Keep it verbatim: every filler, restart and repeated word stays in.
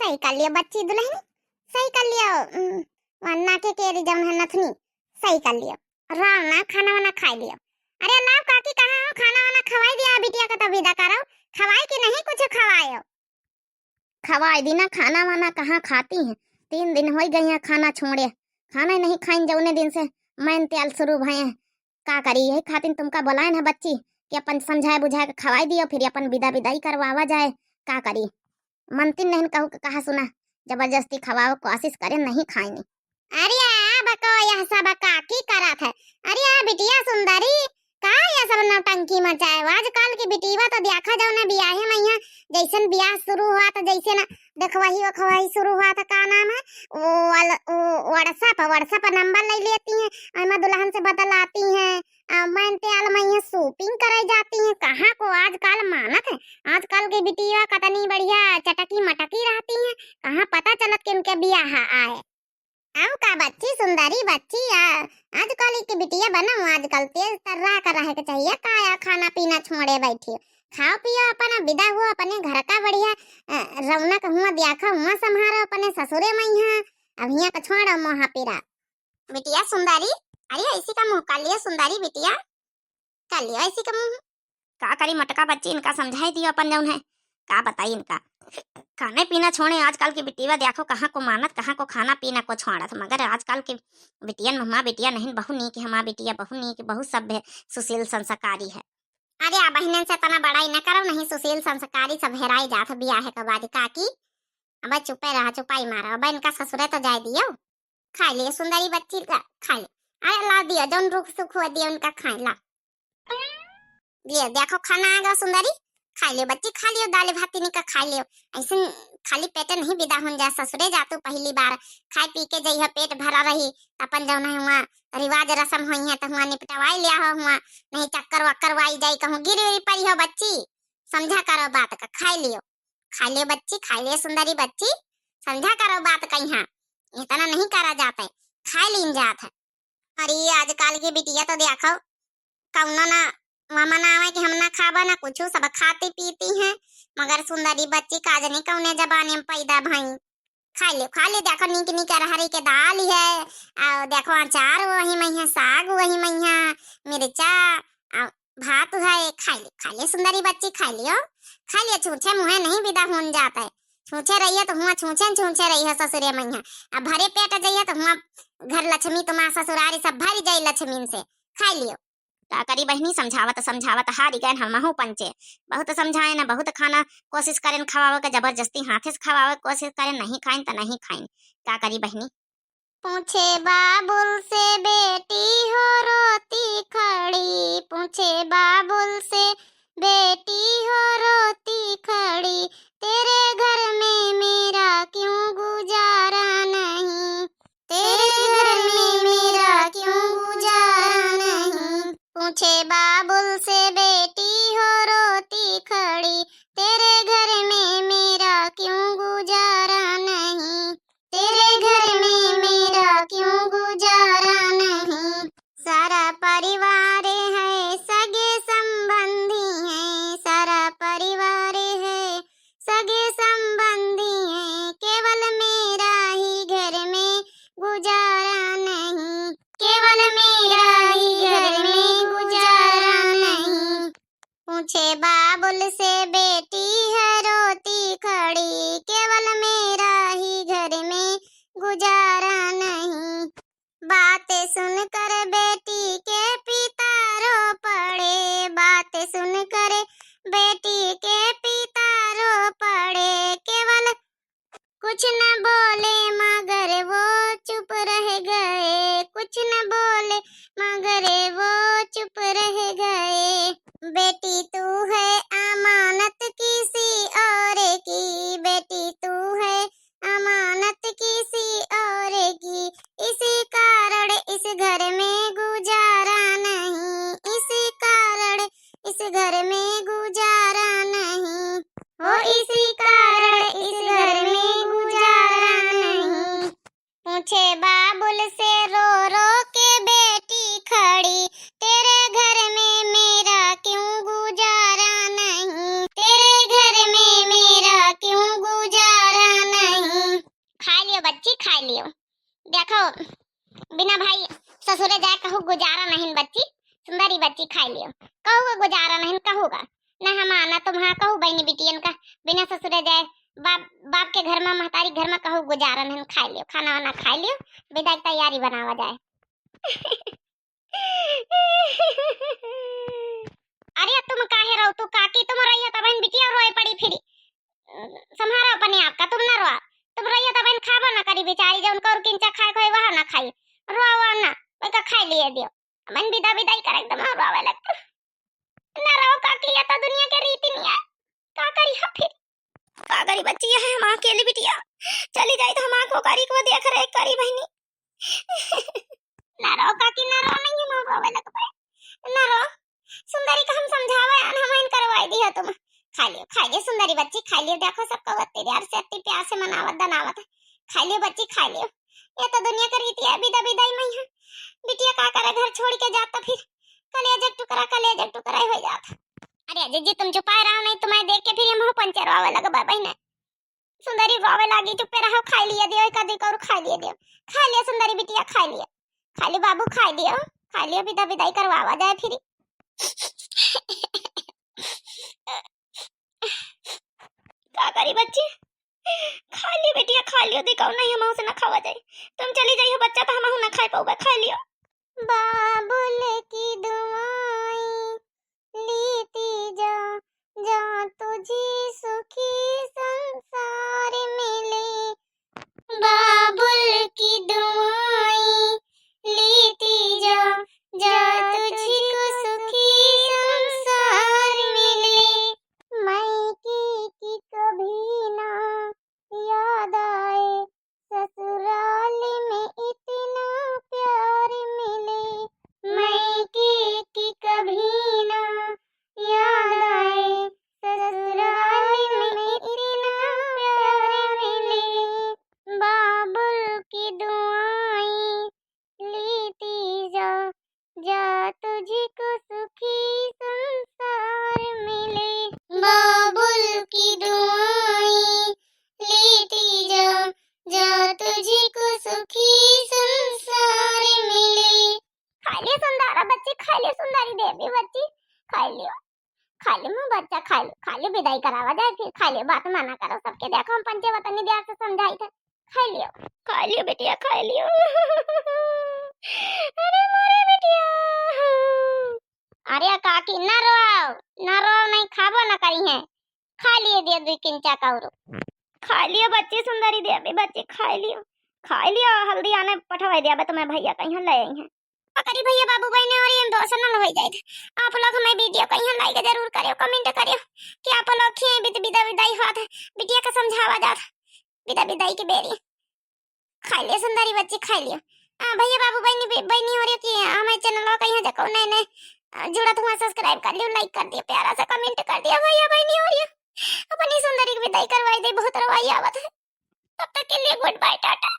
सही कर लियो बच्ची दुलहिनी, सही कर लियो। उम, वन्ना के केरी जौन है नथनी, सही कर लियो। राव ना, खाना वाना खाई लियो। अरे लाव काकी, कहाँ हो? खाना वाना खवाई दिया बिटिया का, तो विदा करो। खवाई कि नहीं कुछ खवायो? खवाई दी ना खाना वाना, कहाँ खाती हैं? तीन दिन होई गई हैं खाना छोड़े, खाना ही नहीं खाइन जौने दिन से मैन त्याल शुरू भए हैं। का करी, यही खातिर तुमका बोलाए हैं बच्ची कि अपन समझाए बुझाए के खवाई दियो, फिर अपन विदा विदाई करवावा जाए। का करी, मनती नहीं कहू के कहा सुना, जबरदस्ती खवावे कोशिश करे, नहीं खाइनी। अरे आ बको, यह सब काकी करत है? अरे आ बिटिया सुंदरी, का यह सब नौटंकी मचाए हो? आजकल की बिटिया तो देखा जाओ ना, बियाहे में यहाँ जैसन बियाह शुरू हुआ तो जैसे ना देखवही वखवही शुरू हुआ था, का नाम है वो वाल-, वो WhatsApp, WhatsApp पर नंबर ले लेती हैं, ओइमा दुल्हन से बदलाती हैं, आ, मैन त्याल में यहाँ shopping करे जाती हैं। कहाँ को आजकल मानत है, आजकल के बिटिया कतनी बढ़िया चटकी मटकी रहती हैं, कहाँ पता चलत कि उनके बियाह आए। अब का बच्ची, सुंदरी बच्ची, आ, आजकल के बिटिया बनो, आजकल तेज तर्रा का रहे के चाहिए, का या खाना पीना छोड़े बैठी, खाओ पियो अपना, विदा हुआ अपने घर का बढ़िया, अ, रौनक हुआ देखो, हुआ संभारो अपने ससुरे में यहाँ, अब हियाँ का छोड़ो मोहा पीरा। बिटिया सुंदरी, अरे ऐसी का मुँह कर लियो सुंदरी बिटिया, कर लियो ऐसी का मुँह। का करी मोटका बच्ची, इनका समझाई दियो अपन जौन है, का बताई इनका। खाने पीना छोड़े, आजकल की बिटिया देखो कहाँ को मानत, कहाँ को खाना पीना को छोड़त, मगर आजकल की बिटियन में हमार बिटिया नहीं, बहु नीक है हमार बिटिया, बहु नीक, बहु सभ्य, सुशील, संस्कारी है। अरे आ बहिनन से तना बड़ाई न करो, नहीं सुशील संस्कारी सब हेराई जात बियाहे के बाद काकी। अब चुपे रहा, चुपाई मारो, अब इनका ससुरे तो जाए दियो। खाई ले सुंदरी बच्ची, ला, खाई ले। अरे ला दियो, जौन रुख सुख हुआ दियो उनका खाए ला। लियो, देखो खाना आ गया सुंदरी, खाई लियो बच्ची, खा लियो, दाल भात इनका खाई लियो। ऐसे खाली पेटे नहीं विदा होन जा ससुरे, जा तू पहली बार, खाए पी के जइहो, पेट भरा रही, अपन जौन है हुआ रिवाज रसम होई है तो हुआ निपटवाई लिया हो हुआ, नहीं चक्कर वक्कर वाई जाई, कहूँ गिरी उरी पड़ी हो बच्ची, समझा करो बात का, खाई लियो, खाई लियो बच्ची, खाई लियो सुंदरी बच्ची, समझा करो बात का, यहाँ इतना नहीं करा जाता है, खाई लीन जात है। अरे आजकल की बिटिया तो देखो, कौनो ना वमन आवे कि हम ना खाबा ना कुछ, सब खाती पीती हैं, मगर सुंदरी बच्ची का जाने कौने जमाने में पैदा भई। खा ले, खा ले, देखो नीक नीक अरहरी के दाल है, और देखो अचार वही में है, साग वही में है, मिर्चा, और भात है, खा ले, खा ले सुंदरी बच्ची, खा लियो, खा लियो, छूछे मुँहे नहीं विदा होन जात है। छूछे रहिए तो हुआ छूछे न छूछे रहिए ससुरे में है, अब भरे पेट जाइए तो हुआ घर लक्ष्मी तुम्हार ससुरारी सब भर जाई लक्ष्मी से, खा लियो। का करी बहिनी, समझावत समझावत हारी गए हमहू पंचे। बहुत समझाए न, बहुत खाना कोशिश करेन खवावे के, जबरदस्ती हाथे से खवावे के कोशिश करेन, नहीं खाइन त नहीं खाइन। का करी बहिनी। पूछे बाबुल से बेटी हो रोती खड़ी, पूछे बाबुल से बेटी हो रोती खड़ी, तेरे घर में मेरा क्यों गुजारा नहीं, तेरे घर में मेरा क्यों गुजारा नहीं। पूछे बाबुल से बेटी हो रोती खड़ी, तेरे घर में मेरा क्यों गुजारा नहीं, तेरे घर में मेरा क्यों गुजारा नहीं। सारा परिवार है, सगे संबंधी हैं, सारा परिवार है, सगे संबंधी हैं, केवल मेरा ही घर में गुजारा नहीं, केवल मेरा ही घर में गुजारा नहीं। पूछे बाबुल से बेटी है रोती खड़ी, केवल मेरा ही घर में गुजारा नहीं। बातें सुनकर बेटी के पिता रो पड़े, बातें सुनकर बेटी के पिता रो पड़े, केवल कुछ न बोले मगर वो चुप रह गए, कुछ न बोले मगर वो चुप रह गए। बेटी तू है अमानत किसी और की, बेटी तू है अमानत किसी और की, इसी कारण इस घर में गुजारा नहीं, इसी कारण इस घर में गुजारा नहीं, हो इसी कारण इस घर में गुजारा नहीं। पूछे बाबुल से रो रो के खाइ लियो। देखो, बिना भाई ससुरे जाए कहू गुजारा नहीं बच्ची, सुंदरी बच्ची खाइ लियो। कहू का गुजारा नहीं कहू का, ना हमा ना तुम्हा कहू बहनी बिटियन का बिना ससुरे जाए बाप, बाप के घर मा, महतारी घर मा कहू गुजारा नहीं। खाइ लियो, खाना वाना खाइ लियो, विदा की तैयारी बनावा जाए। अरे तुम काहे रो तू काकी, तुम रहियो तबहिन बिटिया रोए पड़ी फिरी। संभारो अपने आप का, तुम ना रोआ। तुम रहियो तबहिन खाबो ना करी बेचारी, जौन कौर किंचा खाए कोई वह ना खाई। रोआ वोआ ना, ओका खाइ लिए दियो। मन विदा विदाई करे एकदम रोवे लगता। ना रो काकी, ये तो दुनिया के रीति नहीं है। का करी हम फिर? का करी बच्ची, ये है हम अकेली बिटिया। चली जाई तो हम आंखों करी को देख रेख करी बहनी। ना रो काकी, ना रो, नहीं हम रोवे लगबे। ना रो, सुंदरी का हम समझावे अन हम इन करवाई दिया तुम। खाइ लियो, खाइ लियो सुंदरी बच्ची, खाइ लियो। देखो सबका वत्ती यार से अत्ती प्यार से मनावत दनावत है। खाइ लियो बच्ची, खाइ लियो। ये तो दुनिया का रीति है, विदा विदाई में ही है। बिटिया का करे, घर छोड़ के जाता फिर कलेजा के टुकड़ा, कलेजा के टुकड़ा ही हो जाता। अरे जिज्जी, तुम चुपाए रहो, नहीं तुम्हें देख के फिर ये मुंह पंचर आवे लगा बहने। सुंदरी रोवे लागी, चुप्पे रहो, खाइ लिए दियो, एक आधी और खाइ लिए दियो। खाइ लियो सुंदरी बिटिया, खाइ लियो। खाइ लियो बाबू, खाइ लियो, खाइ लियो, विदा विदाई करवावा जाए फिरी। का करी बच्ची, खाइ लियो बिटिया, खाइ लियो, देखो नहीं हम से ना खावा जाए। तुम चली जाइयो बच्चा, तो हम ना खाइ पाउबे, खाइ लियो। बाबुल की दुआई लीती जा, जा तुझे सुखी संसार मिले। बाबुल की दुआई लीती जा, जा तुझको सुखी संसार मिले। मायके की कभी ना याद आए, ससुराल में इतना प्यार मिले। मायके की कभी ना याद आए, ससुराल में इतना प्यार मिले। बाबुल की दुआई लीती जा, जा तुझको सुखी संसार मिले। बाबुल की दुआई लीती जा, जा तुझको सुखी संसार मिले। खाइ लियो सुंदरा बच्ची, खाइ लियो सुंदरी देवी बच्ची, खाइ लियो। खाइ लियो मुँह बच्चा, खाइ लियो, खाइ लियो, विदाई करावा जाए फिर, खाइ लियो, बात माना करो सबके। देखो हम पंचे वतनी द्यार से समझाई थे, खाइ लियो। खाइ लियो बिटिया, खाइ लियो। अरे मोरे बिटिया। अरे काकी, ना रोआओ, ना रोआओ, नहीं खाबो ना करी है। खाइ लिए दियो दुई किंचा कौरो। खाइ लियो बच्ची सुंदरी देवी, बच्ची खाइ लियो, खाइ लियो। हल्दी आने पठवाई दिया बे तुम्हें भैया कहीं ले आई हैं। पकड़ी भैया बाबू बहने और ये इमोशनल हो जाए। आप लोग हमें वीडियो कहीं like जरूर करियो, comment करियो कि आप लोग खिए बिद-, विदा विदाई होत है, बिटिया का समझावा जात है, विदा विदाई के बेरी। खाइ लियो सुंदरी बच्ची, खाइ लियो। हाँ, भैया बाबू बहनी, बहनी हो रही कि हमारे चैनल कहीं जको नए नए, अ, जुड़त हुआ, subscribe कर लियो, like कर दियो, प्यारा सा comment कर दियो भैया बहनी हो रही। अपनी सुंदरी की विदाई करवाई दे, बहुत रोवाई आवत है। तब तक के लिए good bye, टाटा।